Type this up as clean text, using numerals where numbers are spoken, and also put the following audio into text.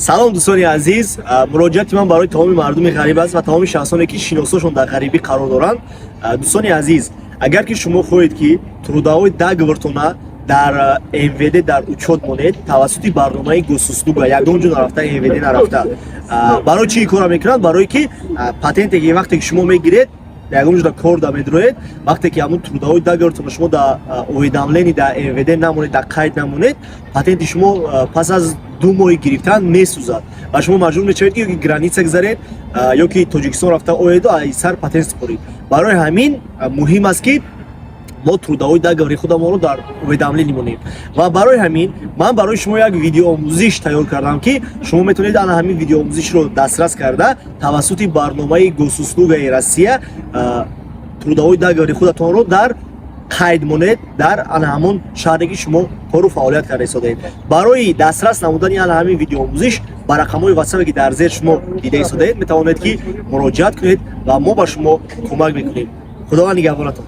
Салом, дӯстони азиз. Муроҷиати ман барои тамоми мардуми ғариб аст ва тамоми шахсоне, ки шиносошон дар ғарибӣ қарор доранд. Дӯстони азиз, агар ки шумо хоҳед, ки трудовой договор тона дар МВД дар учёт монед тавассути барномаи Госуслуга, ягон ҷо нарафта, МВД нарафта. Барои чӣ ин корро мекунанд? Барое ки патенте ки вақте ки шумо мегиред, ягон ҷода кор да медроед, вақте ки ҳамун трудовой договор тона шумо дар уведомление дар МВД намонед, дар қайд намонед, патенти шумо пас аз 2 моҳи гирифтан месӯзад ва шумо маҷбур мешавед, ки ёки граница гузаред, ё ки Тоҷикистон рафта оеду аз сар патент супоред. Барои ҳамин муҳим аст, ки мо трудовой договор и худамонро дар уведомление монем. Ва барои ҳамин ман барои шумо як видеоомӯзиш тайёр кардам, ки шумо метавонед ана ҳамин видеоомӯзишро дастрас карда, тавассути барномаи Госуслуга и Россия трудовой договор и худатонро дар қайд монед дар ана ҳамон шаҳре, ки шумо кору фаъолият карда истодаед. Барои дастрас намудани ана ҳамин видеоомӯзиш ба рақамҳои ватсапе, ки дар зер шумо дида истодаед, метавонед, ки муроҷиат кунед ва мо ба шумо кӯмак мекунем. Худованд нигаҳбонатон.